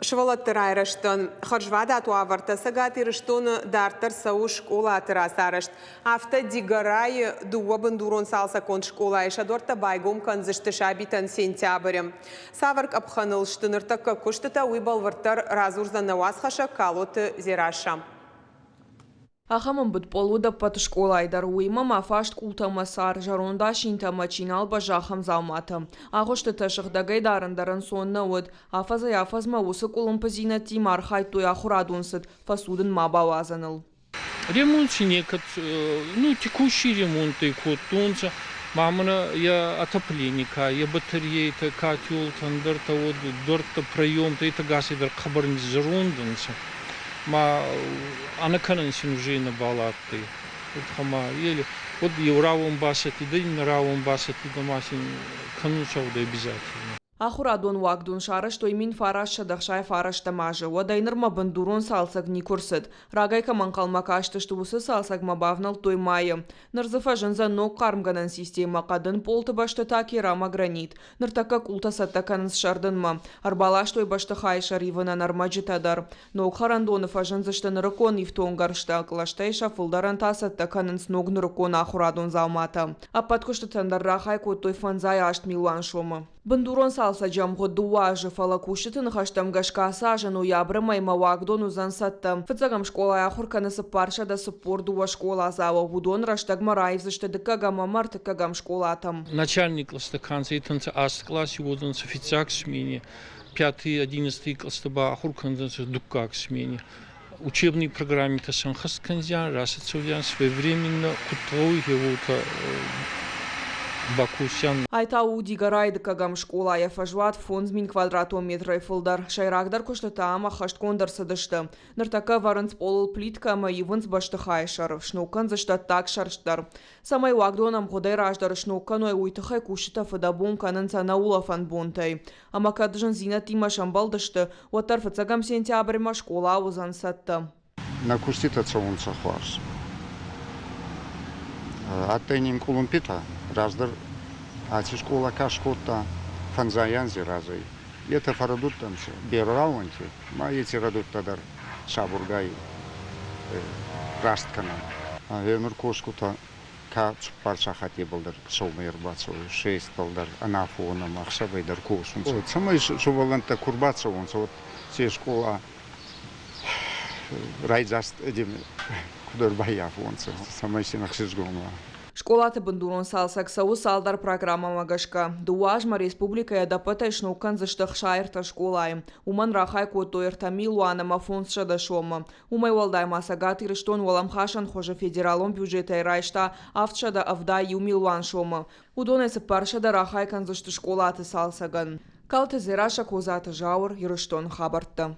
Сывӕллӕтты райрӕзтӕн хӕрзвадат уавӕртӕ. Цӕгат Ирыстоны дарддӕр цӕуы скъолаты рацарӕзт. Афтӕ Дигорайы дыууӕ бындурон цалцӕггонд скъолайы сӕ дуӕрттӕ байгом кӕндзысты сабитӕн сентябры. Цавӕр къӕпхӕныл сты ныртӕккӕ куыстытӕ, уый бӕлвырддӕр радзурдзӕн нӕ уацхӕссӕг Калоты Дзерассӕ. Ахӕм ӕмбыд пъол уыд ӕппӕт скъолайы дӕр, уыимӕ ма фаст къултӕ ӕмӕ цар, зӕронд асинтӕ ӕмӕ чи нал бӕззы, ахӕм дзауматӕ. Агъуыстытӕ сыгъдӕгӕй дарын дӕр ӕнцон нӕ уыд. Афӕдзӕй-афӕдзмӕ уыцы къуылымпыдзинӕдтимӕ архайдтой ахуырадон цыд фӕцудын ма бауадзыныл. Ремонт си некӕд, ну, текущий ремонттӕй кодтонцӕ. Ма мӕнӕ йӕ отопление ка, йӕ батарейтӕ, котелтӕ, ӕндӕртӕ уод, дуӕрттӕ, проемтӕ, етӕ гасӕй дӕр хъӕбӕр низзӕронд ӕнцӕ. Ма ӕнӕкӕнӕн син уже нӕбал адтӕй. Ма еле вот еу рауӕн басӕттидӕ, иннӕ рауӕн басӕттидӕ, ма син кӕнун цӕудӕй обязательно. Ахуырадон уагдон сарӕзтой 1969 азы, уӕдӕй нырмӕ бындурон цалцӕг никуы рцыд. Рагӕй кӕм ӕнхъӕлмӕ кастысты, уыцы цалцӕгмӕ бавнӕлдтой майы. Ныр дзы фӕзындзӕн ног хъармгӕнӕн системӕ, хъӕдын пъолты бӕсты та керамогранит. Ныртӕккӕ къултӕ цӕттӕ кӕнынц сӕрдынмӕ. Ӕрбаластой бӕстыхайы сӕривынӕн ӕрмӕджытӕ дӕр. Ног хӕрӕндоны фӕзындзысты нырыккон ифтонггӕрзтӕ, кълӕстӕй сӕ фылдӕрӕн та цӕттӕ кӕнынц ног нырыккон ахуырадон дзауматӕ. Ӕппӕт куыстытӕн дӕр рахай кодтой 58 милуан сомы. Бындурон цалцӕджы ӕмгъуыд 2 азы, фӕлӕ кусджыты ныхӕстӕм гӕсгӕ ацы азы ноябры мӕймӕ уагдон уыдзӕн цӕттӕ. Фыццӕгӕм скъолайы ахуыр кӕны 442 скъоладзауы. Уыдон рӕстӕгмӕ раивдзысты дыккӕгӕм ӕмӕ ӕртыккӕгӕм скъолатӕм. Начальный кълӕсты кӕнцӕйтӕнцӕ аст къласи уодзӕнцӕ фиццаг смени, пятый, одиннадцатый кълӕсты ба ахур кӕндзӕнцӕ дуккаг смени. Учебный программитӕ сӕнхӕст кӕндзиан, рацӕудзиан своевременно, куд гъӕуй, уотӕ бакусиан. Ай та у Дигорайы дыккӕгӕм скъола, йӕ фӕзуат 5000 квадратон метрӕй фылдӕр. Сӕйрагдӕр куыстытӕ ам ӕххӕстгонд ӕрцыдысты. Ныртӕккӕ ӕвӕрынц пъолыл плиткӕ ӕмӕ ивынц бӕстыхайы сӕр, сног кӕндзысты ӕддаг сӕрст дӕр. Цӕмӕй уагдон ӕмгъуыдӕй раздӕр сног кӕной, уый тыххӕй кусджытӕ фыдӕбон кӕнынц ӕнӕулӕфӕн бонтӕй. Ӕмӕ кӕд зындзинӕдтимӕ сӕмбӕлдысты, уӕддӕр фыццӕгӕм сентябрьмӕ скъола уыдзӕн цӕттӕ. Нӕ куститӕ цӕунцӕ хуарз. Адтӕй нин къулумпитӕ, раздӕр аци скъола ка скодта фӕндзай анзи разӕй, етӕ фӕрӕдудтӕнцӕ берӕ рауӕнти, ма еци рӕдудтӕ дӕр сабургай раст кӕнӕн. Гъенур косгутӕ ка цуппар сахаттебӕл дӕр сӕумӕ ӕрбацӕуй, шестбӕл дӕр ӕнафонӕмӕ, ӕхсӕвӕй дӕр косунцӕ. Цӕмӕй сувӕллӕнттӕ ку рбацӕуонцӕ, уӕд се скъола райдзаст куд ӕрбаййафонцӕ, цӕмӕй син ӕхсидзгон уа. Скъолаты бындурон цалцӕг цӕуы цалдӕр программӕмӕ гӕсгӕ. 2 азмӕ республикӕйы ӕдӕппӕтӕй сног кӕндзысты 63 скъолайы. Уымӕн рахай кодтой 3 милуан ӕмӕ 500 сомы. Уымӕй уӕлдай ма Цӕгат Ирыстон уӕлӕмхасӕн хуызы федералон бюджетӕй райста 771 милуан сомы. Уыдонӕй 400 рахай кӕндзысты скъолаты цалцӕгӕн. Калты Дзерассӕ, Козаты Зауыр, Ирыстоны хабӕрттӕ.